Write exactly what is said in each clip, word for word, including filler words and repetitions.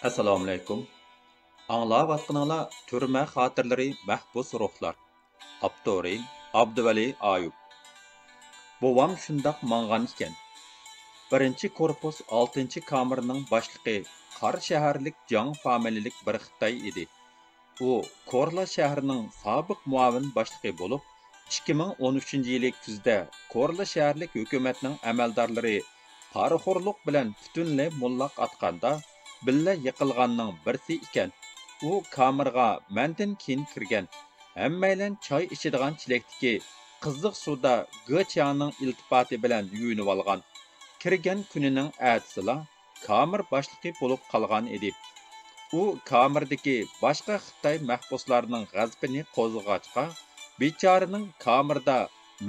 ئەسسالامۇئەلەيكۇم. ئاڭلاۋاتقىنىڭلار تۈرمە خاتىرىلىرى، مەھبۇس روھلار. ئاپتورى: ئابدۇۋەلى ئايۇپ. بوۋام شۇنداق ماڭغان ئىكەن. بىرىنچى كورپۇس ئالتىنچى كامېرنىڭ باشلىقى قارا شەھەرلىك جاڭ فامىلىلىك بىر خىتاي ئىدى. ئۇ كورلا شەھىرىنىڭ سابىق مۇئاۋىن باشلىقى بولۇپ، ئىككى مىڭ ئون ئۈچىنچى يىلى كۈزدە كورلا شەھەرلىك ھۆكۈمەتنىڭ ئەمەلدارلىرى پارىخورلۇق بىلەن پۈتۈنلەي موللاق ئاتقاندا، بىللە يىقىلغاننىڭ بىرسى ئىكەن. ئۇ كامېرغا مەندىن كېيىن كىرگەن. ھەممەيلەن چاي ئىچىدىغان چېلەكتىكى قىزىق سۇدا گېچياڭنىڭ ئىلتىپاتى بىلەن يۇيۇنۇۋالغان. كىرگەن كۈنىنىڭ ئەتىسىلا كامېر باشلىقى بولۇپ قالغان ئىدى. ئۇ كامېردىكى باشقا خىتاي مەھبۇسلارنىڭ غەزىپىنى قوزغىغاچقا، بىچارىنىڭ كامېردا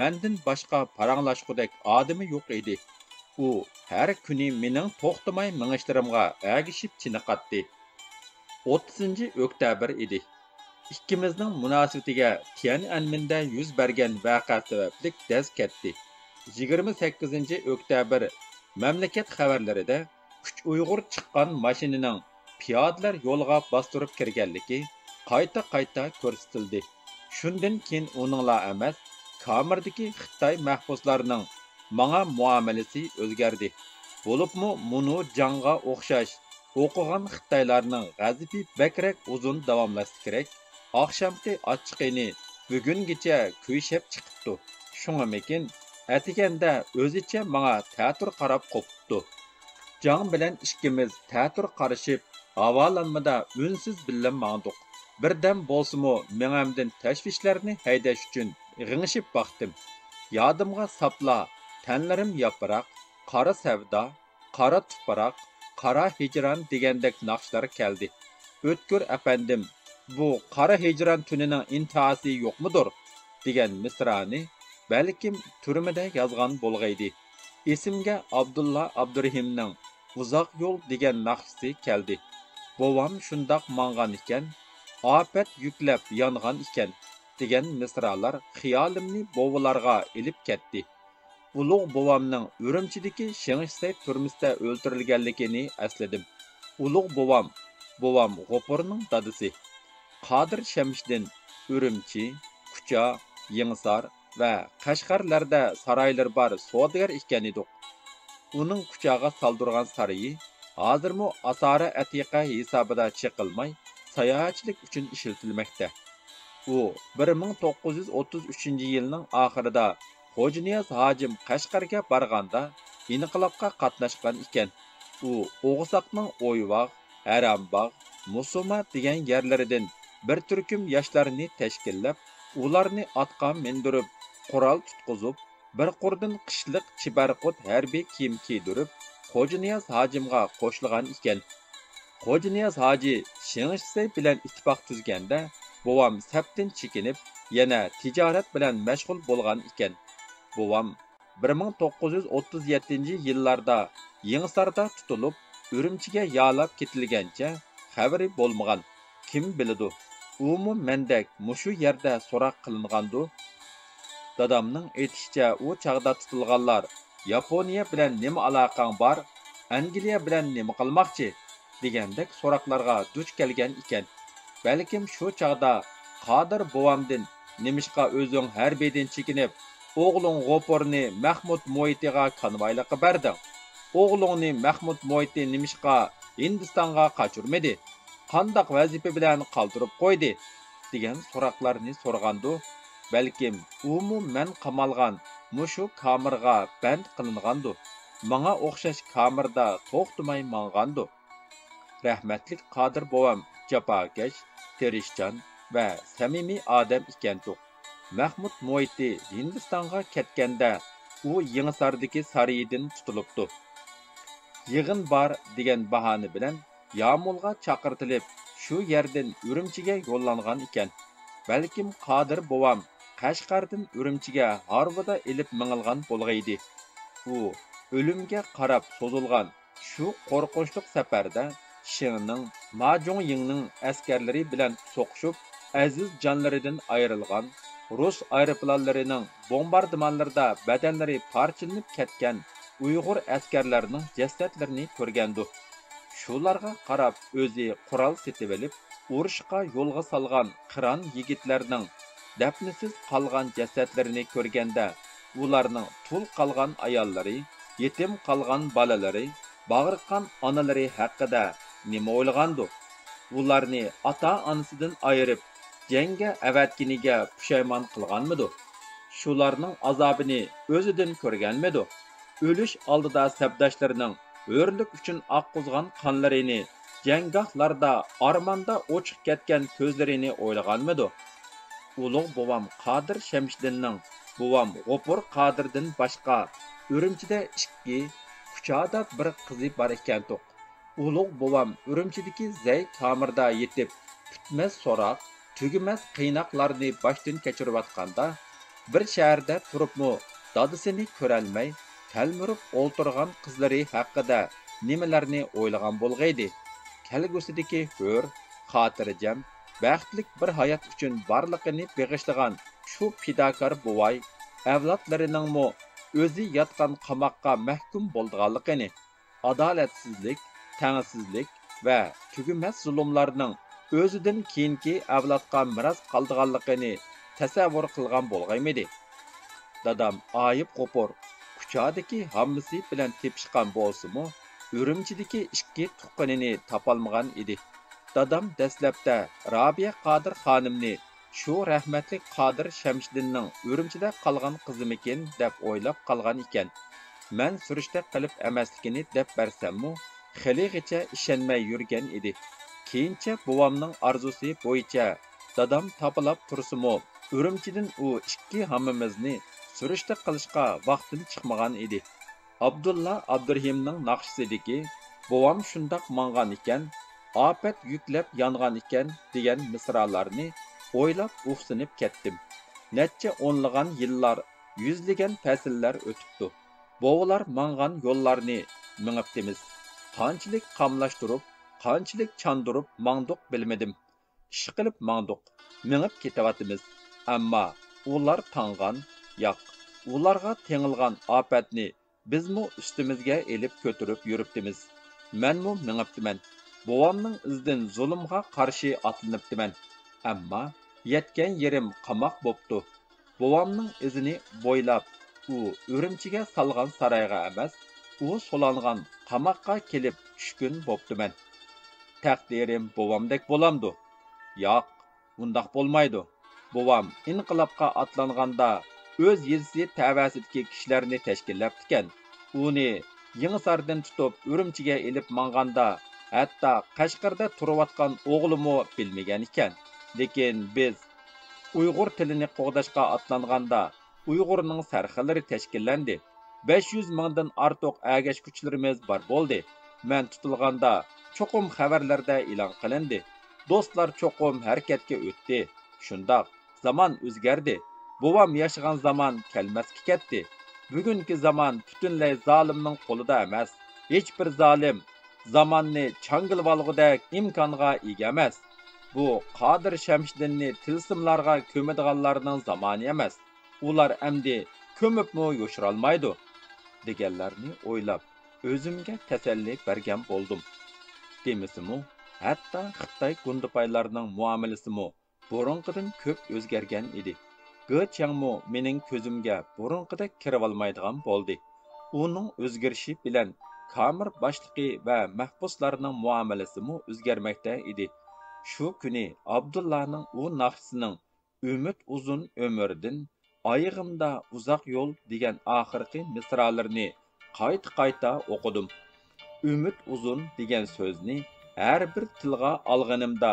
مەندىن باشقا پاراڭلاشقۇدەك ئادىمى يوق ئىدى. ئۇ ھەر كۈنى مېنىڭ توختىماي مېڭىشلىرىمغا ئەگىشىپ چېنىقاتتى. ئوتتۇزىنچى ئۆكتەبىر ئىدى. ئىككىمىزنىڭ مۇناسىۋىتىگە تيەنئەنمېندە يۈز بەرگەن ۋەقە سەۋەبلىك دەز كەتتى. يىگىرمە سەككىزىنچى ئۆكتەبىر مەملىكەت خەۋەرلىرىدە ئۈچ ئۇيغۇر چىققان ماشىنىنىڭ پىيادىلەر يولىغا باستۇرۇپ كىرگەنلىكى قايتا-قايتا كۆرسىتىلدى. شۇندىن كېيىن ئۇنىڭلا ئەمەس، كامېردىكى خىتاي مەھبۇسلارنىڭ ماڭا مۇئامىلىسى ئۆزگەردى. بولۇپمۇ مۇنۇ جاڭغا ئوخشاش ئوقۇغان خىتايلارنىڭ غەزىپى بەكرەك ئۇزۇن داۋاملاشسا كېرەك، ئاخشامقى ئاچچىقىنى بۈگۈنگىچە كۈيشەپ چىقىپتۇ. شۇڭىمىكىن، ئەتىگەندە ئۆزىچە ماڭا تەتۈر قاراپ قوپۇپتۇ. جاڭ بىلەن ئىككىمىز تەتۈر قارىشىپ، ھاۋالانمىدا ئۈنسىز بىللە ماڭدۇق. بىردەم بولسىمۇ مېڭەمدىن تەشۋىشلەرنى ھەيدەش ئۈچۈن غىڭشىپ باقتىم. يادىمغا ساپلا تەنلىرىم ياپراق، قارا سەۋدا، قارا تۇپراق، قارا ھىجران دېگەندەك ناخشىلار كەلدى. ئۆتكۈر ئەپەندىم، بۇ قارا ھىجران تۈنىنىڭ ئىنتىھاسى يوقمۇدۇر؟ دېگەن مىسرانى بەلكىم تۈرمىدە يازغان بولغىيدى. ئېسىمگە ئابدۇللا ئابدۇرېھىمنىڭ ئۇزاق يول دېگەن ناخشىسى كەلدى. بوۋام شۇنداق ماڭغان ئىكەن، ئاپەت يۈكلەپ يانغان ئىكەن، دېگەن مىسرالار خىيالىمنى بوۋىلارغا ئېلىپ كەتتى. ئۇلۇغ بوۋامنىڭ ئۈرۈمچىدىكى شېڭشىسەي تۈرمىسىدە ئۆلتۈرۈلگەنلىكىنى ئەسلىدىم. ئۇلۇغ بوۋام، بوۋام غوپۇرنىڭ دادىسى قادىر شەمشىدىن ئۈرۈمچى، كۇچا، يېڭىسار ۋە قەشقەرلەردە سارايلىرى بار سودىگەر ئىكەن ئىدۇق. ئۇنىڭ كۇچاغا سالدۇرغان سارىيى ھازىرمۇ ئاسارە ئەتىقە ھېسابىدا چېقىلماي، ساياھەتچىلىك ئۈچۈن ئىشلىتىلمەكتە. ئۇ بىر مىڭ توققۇز يۈز ئوتتۇز ئۈچىنچى يىلنىڭ ئاخىرىدا خوجانىياز ھاجىم قەشقەرگە بارغاندا ئىنقىلابقا قاتناشقان ئىكەن. ئۇ ئوغۇساقنىڭ ئويۋاغ، ھەرامباغ، مۇسۇما دېگەن يەرلىرىدىن بىر تۈركۈم ياشلارنى تەشكىللەپ، ئۇلارنى ئاتقا مىندۈرۈپ، قورال تۇتقۇزۇپ، بىر قۇردىن قىشلىق چىبارقۇت ھەربىي كىيىم كىيدۈرۈپ، خوجانىياز ھاجىمغا قوشۇلغان ئىكەن. خوجانىياز ھاجى شېڭشىسەي بىلەن ئىتتىپاق تۈزگەندە، بوۋام سەپتىن چېكىنىپ، يەنە تىجارەت بىلەن مەشغۇل بولغان ئىكەن. بوۋام بىر مىڭ توققۇز يۈز ئوتتۇز يەتتىنچى يىللاردا يېڭىساردا تۇتۇلۇپ، ئۈرۈمچىگە يالاپ كېتىلگەنچە خەۋىرى بولمىغان. كىم بىلىدۇ، ئۇمۇ مەندەك مۇشۇ يەردە سوراق قىلىنغاندۇ؟ دادامنىڭ ئېيتىشىچە، ئۇ چاغدا تۇتۇلغانلار «ياپونىيە بىلەن نېمە ئالاقەڭ بار؟ ئەنگلىيە بىلەن نېمە قىلماقچى؟» دېگەندەك سوراقلارغا دۇچ كەلگەن ئىكەن. بەلكىم شۇ چاغدا قادىر بوۋامدىن: «نېمىشقا ئۆزۈڭ ھەربىيدىن چېكىنىپ، ئوغلۇڭ غوپۇرنى مەخمۇت مۇھىتىغا كانۋايلىققا بەردىڭ؟ ئوغلۇڭنى مەخمۇت مۇھىتى نېمىشقا ھىندىستانغا قاچۇرمىدى؟ قانداق ۋەزىپە بىلەن قالدۇرۇپ قويدى؟» دېگەن سوراقلارنى سورىغاندۇ. بەلكىم ئۇمۇ مەن قامالغان مۇشۇ كامېرغا بەند قىلىنغاندۇ، ماڭا ئوخشاش كامېردا توختىماي ماڭغاندۇ. رەھمەتلىك قادىر بوۋام جاپاكەش، تىرىشچان ۋە سەمىمىي ئادەم ئىكەنتۇق. مەخمۇت مۇھىتى ھىندىستانغا كەتكەندە، ئۇ يېڭىساردىكى سارىيىدىن تۇتۇلۇپتۇ. يىغىن بار دېگەن باھانە بىلەن يامۇلغا چاقىرتىلىپ، شۇ يەردىن ئۈرۈمچىگە يوللانغان ئىكەن. بەلكىم قادىر بوۋام قەشقەردىن ئۈرۈمچىگە ھارۋىدا ئېلىپ مېڭىلغان بولغىيدى. ئۇ ئۆلۈمگە قاراپ سوزۇلغان شۇ قورقۇنچلۇق سەپەردە شېڭنىڭ، ما جۇڭيىڭنىڭ ئەسكەرلىرى بىلەن سوقۇشۇپ، ئەزىز جانلىرىدىن ئايرىلغان، رۇس ئايروپىلانلىرىنىڭ بومباردىمانلىرىدا بەدەنلىرى پارچىلىنىپ كەتكەن ئۇيغۇر ئەسكەرلەرنىڭ جەسەتلىرىنى كۆرگەندۇ. شۇلارغا قاراپ ئۆزى قورال سېتىۋېلىپ، ئۇرۇشقا يولغا سالغان قىران يىگىتلەرنىڭ دەپنىسىز قالغان جەسەتلىرىنى كۆرگەندە، ئۇلارنىڭ تۇل قالغان ئاياللىرى، يېتىم قالغان بالىلىرى، باغرىقان ئانىلىرى ھەققىدە نېمە ئويلىغاندۇ؟ ئۇلارنى ئاتا-ئانىسىدىن ئايرىپ، جەڭگە ئەۋەتكىنىگە پۇشايمان قىلغانمىدۇ؟ شۇلارنىڭ ئازابىنى ئۆزىدىن كۆرگەنمىدۇ؟ ئۆلۈش ئالدىدا سەپداشلىرىنىڭ ھۆرلۈك ئۈچۈن ئاققۇزغان قانلىرىنى، جەڭگاھلاردا ئارماندا ئوچۇق كەتكەن كۆزلىرىنى ئويلىغانمىدۇ؟ ئۇلۇغ بوۋام قادىر شەمشىدىننىڭ بوۋام غوپۇر قادىردىن باشقا ئۈرۈمچىدە ئىككى، كۇچادا بىر قىزى بار ئىكەنتۇق. ئۇلۇغ بوۋام ئۈرۈمچىدىكى زەي كامېردا يېتىپ، پۈتمەس سوراق، تۈگىمەس قىيناقلارنى باشتىن كەچۈرۈۋاتقاندا، بىر شەھەردە تۇرۇپمۇ دادىسىنى كۆرەلمەي تەلمۈرۈپ ئولتۇرغان قىزلىرى ھەققىدە نېمىلەرنى ئويلىغان بولغىيدى؟ كەلگۈسىدىكى ھۆر، خاتىرجەم، بەختلىك بىر ھايات ئۈچۈن بارلىقىنى بېغىشلىغان شۇ پىداكار بوۋاي ئەۋلادلىرىنىڭمۇ ئۆزى ياتقان قاماققا مەھكۇم بولىدىغانلىقىنى، ئادالەتسىزلىك، تەڭسىزلىك ۋە تۈگىمەس زۇلۇملارنىڭ ئۆزىدىن كېيىنكى ئەۋلادقا مىراس قالىدىغانلىقىنى تەسەۋۋۇر قىلغان بولغايمىدى؟ دادام ئايىپ غوپۇر كۇچادىكى ھاممىسى بىلەن تېپىشقان بولسىمۇ، ئۈرۈمچىدىكى ئىككى تۇغقىنىنى تاپالمىغان ئىدى. دادام دەسلەپتە رابىيە قادىر خانىمنى شۇ رەھمەتلىك قادىر شەمشىدىننىڭ ئۈرۈمچىدە قالغان قىزىمىكىن دەپ ئويلاپ قالغان ئىكەن. مەن سۈرۈشتە قىلىپ ئەمەسلىكىنى دەپ بەرسەممۇ، خېلىغىچە ئىشەنمەي يۈرگەن ئىدى. كېيىنچە بوۋامنىڭ ئارزۇسى بويىچە دادام تاپىلاپ تۇرسىمۇ، ئۈرۈمچىدىن ئۇ ئىككى ھاممىمىزنى سۈرۈشتە قىلىشقا ۋاقتىم چىقمىغان ئىدى. ئابدۇللا ئابدۇرېھىمنىڭ ناخشىسىدىكى «بوۋام شۇنداق ماڭغان ئىكەن، ئاپەت يۈكلەپ يانغان ئىكەن» دېگەن مىسرالارنى ئويلاپ ئۇھسىنىپ كەتتىم. نەچچە ئونلىغان يىللار، يۈزلىگەن پەسىللەر ئۆتۈپتۇ. بوۋىلار ماڭغان يوللارنى مېڭىپتىمىز. قانچىلىك قاملاشتۇرۇپ، قانچىلىك چاندۇرۇپ ماڭدۇق بىلمىدىم. ئىشقىلىپ ماڭدۇق، مېڭىپ كېتىۋاتىمىز. ئەمما ئۇلار تاڭغان، ياق، ئۇلارغا تېڭىلغان ئاپەتنى بىزمۇ ئۈستىمىزگە ئېلىپ كۆتۈرۈپ يۈرۈپتىمىز. مەنمۇ مېڭىپتىمەن. بوۋامنىڭ ئىزىدىن زۇلۇمغا قارشى ئاتلىنىپتىمەن. ئەمما يەتكەن يېرىم قاماق بوپتۇ. بوۋامنىڭ ئىزىنى بويلاپ، ئۇ ئۈرۈمچىگە سالغان سارايغا ئەمەس، ئۇ سولانغان قاماققا كېلىپ چۈشكۈن بوپتىمەن. تەقدىرىم بوۋامدەك بولامدۇ؟ ياق، ئۇنداق بولمايدۇ. بوۋام ئىنقىلابقا ئاتلانغاندا ئۆز يېزىسى تەۋەسىدىكى كىشىلەرنى تەشكىللەپتىكەن. ئۇنى يېڭىساردىن تۇتۇپ ئۈرۈمچىگە ئېلىپ ماڭغاندا، ھەتتا قەشقەردە تۇرۇۋاتقان ئوغلىمۇ بىلمىگەن ئىكەن. لېكىن بىز ئۇيغۇر تىلىنى قوغداشقا ئاتلانغاندا، ئۇيغۇرنىڭ سەرخىللىرى تەشكىللەندى. بەش يۈز مىڭدىن ئارتۇق ئەگەشكۈچىلىرىمىز بار بولدى. مەن تۇتۇلغاندا، چوقۇم خەۋەرلەردە ئېلان قىلىندى. دوستلار چوقۇم ھەرىكەتكە ئۆتتى. شۇنداق، زامان ئۆزگەردى. بوۋام ياشىغان زامان كەلمەسكە كەتتى. بۈگۈنكى زامان پۈتۈنلەي زالىمنىڭ قولىدا ئەمەس. ھېچبىر زالىم زاماننى چاڭگىلىۋالغۇدەك ئىمكانغا ئىگە ئەمەس. بۇ قادىر شەمشىدىننى تىلسىملارغا كۆمىدىغانلارنىڭ زامانى ئەمەس. ئۇلار ئەمدى كۆمۈپمۇ يوشۇرالمايدۇ، دېگەنلەرنى ئويلاپ، ئۆزۈمگە تەسەللى بەرگەن بولدۇم. دېمىسىمۇ، ھەتتا خىتاي گۇندىپايلارنىڭ مۇئامىلىسىمۇ بۇرۇنقىدىن كۆپ ئۆزگەرگەن ئىدى. گې چياڭمۇ مېنىڭ كۆزۈمگە بۇرۇنقىدەك كىرىۋالمايدىغان بولدى. ئۇنىڭ ئۆزگىرىشى بىلەن كامېر باشلىقى ۋە مەھبۇسلارنىڭ مۇئامىلىسىمۇ ئۆزگەرمەكتە ئىدى. شۇ كۈنى ئابدۇللانىڭ ئۇ ناخشىسىنىڭ «ئۈمىد ئۇزۇن ئۆمۈردىن، ئايىغىمدا ئۇزاق يول» دېگەن ئاخىرقى مىسرالىرىنى قايتا-قايتا ئوقۇدۇم. «ئۈمىد ئۇزۇن» دېگەن سۆزنى ھەر بىر تىلغا ئالغىنىمدا،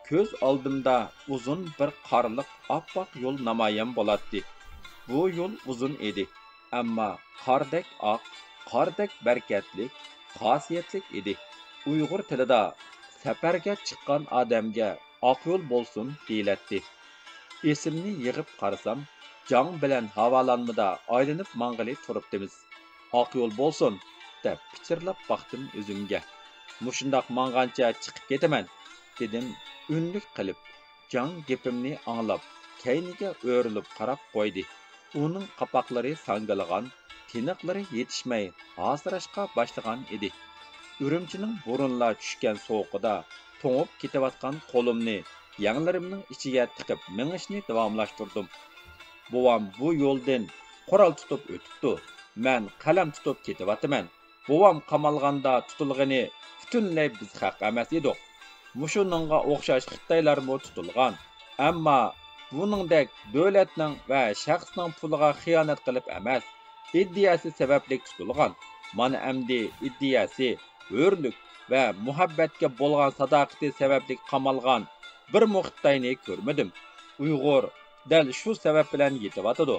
كۆز ئالدىمدا ئۇزۇن بىر قارلىق ئاپئاق يول نامايان بولاتتى. بۇ يول ئۇزۇن ئىدى، ئەمما قاردەك ئاق، قاردەك بەرىكەتلىك، خاسىيەتلىك ئىدى. ئۇيغۇر تىلىدا سەپەرگە چىققان ئادەمگە «ئاق يول بولسۇن» دېيىلەتتى. ئېسىمنى يىغىپ قارىسام، جاڭ بىلەن ھاۋالانمىدا ئايلىنىپ ماڭغىلى تۇرۇپتىمىز. «ئاق يول بولسۇن!» دەپ پىچىرلاپ باقتىم ئۆزۈمگە. «مۇشۇنداق ماڭغانچە چىقىپ كېتىمەن!» دېدىم ئۈنلۈك قىلىپ. جاڭ گېپىمنى ئاڭلاپ، كەينىگە ئۆرۈلۈپ قاراپ قويدى. ئۇنىڭ قاپاقلىرى ساڭگىلىغان، تىنىقلىرى يېتىشمەي ھاسىراشقا باشلىغان ئىدى. ئۈرۈمچىنىڭ بۇرۇنلا چۈشكەن سوغۇقىدا توڭۇپ كېتىۋاتقان قولۇمنى يەڭلىرىمنىڭ ئىچىگە تىقىپ مېڭىشنى داۋاملاشتۇردۇم. بوۋام بۇ يولدىن قورال تۇتۇپ ئۆتۈپتۇ. مەن قەلەم تۇتۇپ كېتىۋاتىمەن. بوۋام قامالغاندا تۇتۇلغىنى پۈتۈنلەي بىز خەق ئەمەس ئىدۇق. مۇشۇنىڭغا ئوخشاش خىتايلارمۇ تۇتۇلغان. ئەمما بۇنىڭدەك دۆلەتنىڭ ۋە شەخسنىڭ پۇلىغا خىيانەت قىلىپ ئەمەس، ئىدىيەسى سەۋەبلىك تۇتۇلغان. مانا ئەمدى ئىدىيەسى، ھۆرلۈك ۋە مۇھەببەتكە بولغان ساداقىتى سەۋەبلىك قامالغان بىرمۇ خىتاينى كۆرمىدىم. ئۇيغۇر دەل شۇ سەۋەب بىلەن يېتىۋاتىدۇ.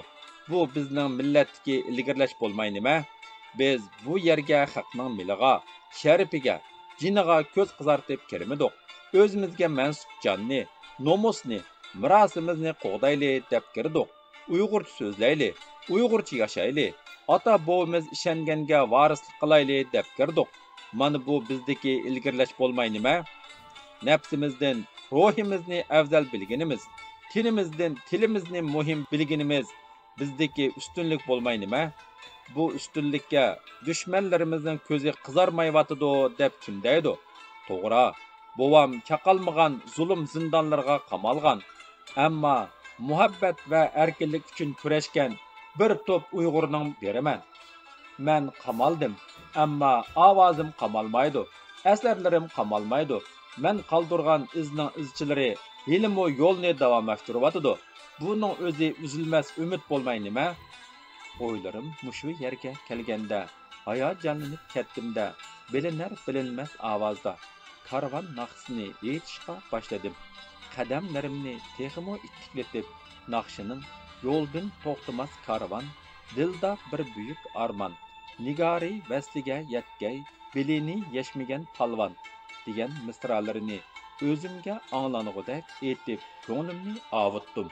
بۇ بىزنىڭ مىللەتتىكى ئىلگىرىلەش بولماي نېمە؟ بىز بۇ يەرگە خەقنىڭ مېلىغا، شەرىپىگە، جېنىغا كۆز قىزارتىپ كىرمىدۇق. ئۆزىمىزگە مەنسۇپ جاننى، نومۇسنى، مىراسىمىزنى قوغدايلى دەپ كىردۇق. ئۇيغۇرچە سۆزلەيلى، ئۇيغۇرچە ياشايلى، ئاتا بوۋىمىز ئىشەنگەنگە ۋارىسلىق قىلايلى دەپ كىردۇق. مانا بۇ بىزدىكى ئىلگىرىلەش بولماي نېمە؟ نەپسىمىزدىن روھىمىزنى ئەۋزەل بىلگىنىمىز، تېنىمىزدىن تىلىمىزنى مۇھىم بىلگىنىمىز بىزدىكى ئۈستۈنلۈك بولماي نېمە؟ بۇ ئۈستۈنلۈككە دۈشمەنلىرىمىزنىڭ كۆزى قىزارمايۋاتىدۇ دەپ كىم دەيدۇ؟ توغرا، بوۋام چاقالمىغان زۇلۇم زىندانلىرىغا قامالغان، ئەمما مۇھەببەت ۋە ئەركىنلىك ئۈچۈن كۈرەشكەن بىر توپ ئۇيغۇرنىڭ بىرىمەن. مەن قامالدىم، ئەمما ئاۋازىم قامالمايدۇ، ئەسەرلىرىم قامالمايدۇ. مەن قالدۇرغان ئىزنىڭ ئىزچىلىرى ھېلىمۇ يولنى داۋاملاشتۇرۇۋاتىدۇ. بۇنىڭ ئۆزى ئۈزۈلمەس ئۈمىد بولماي نېمە؟ ئويلىرىم مۇشۇ يەرگە كەلگەندە، ھاياجانلىنىپ كەتتىم-دە، بىلىنەر-بىلىنمەس ئاۋازدا كارۋان ناخشىسىنى ئېيتىشقا باشلىدىم. قەدەملىرىمنى تېخىمۇ ئىتتىكلىتىپ، ناخشىنىڭ «يولدىن توختىماس كارۋان، دىلدا بىر بۈيۈك ئارمان، نىگارى ۋەسلىگە يەتكەي، بېلىنى يەشمىگەن پالۋان» دېگەن مىسرالىرىنى ئۆزۈمگە ئاڭلانغۇدەك ئېيتىپ، كۆڭلۈمنى ئاۋۇتتۇم.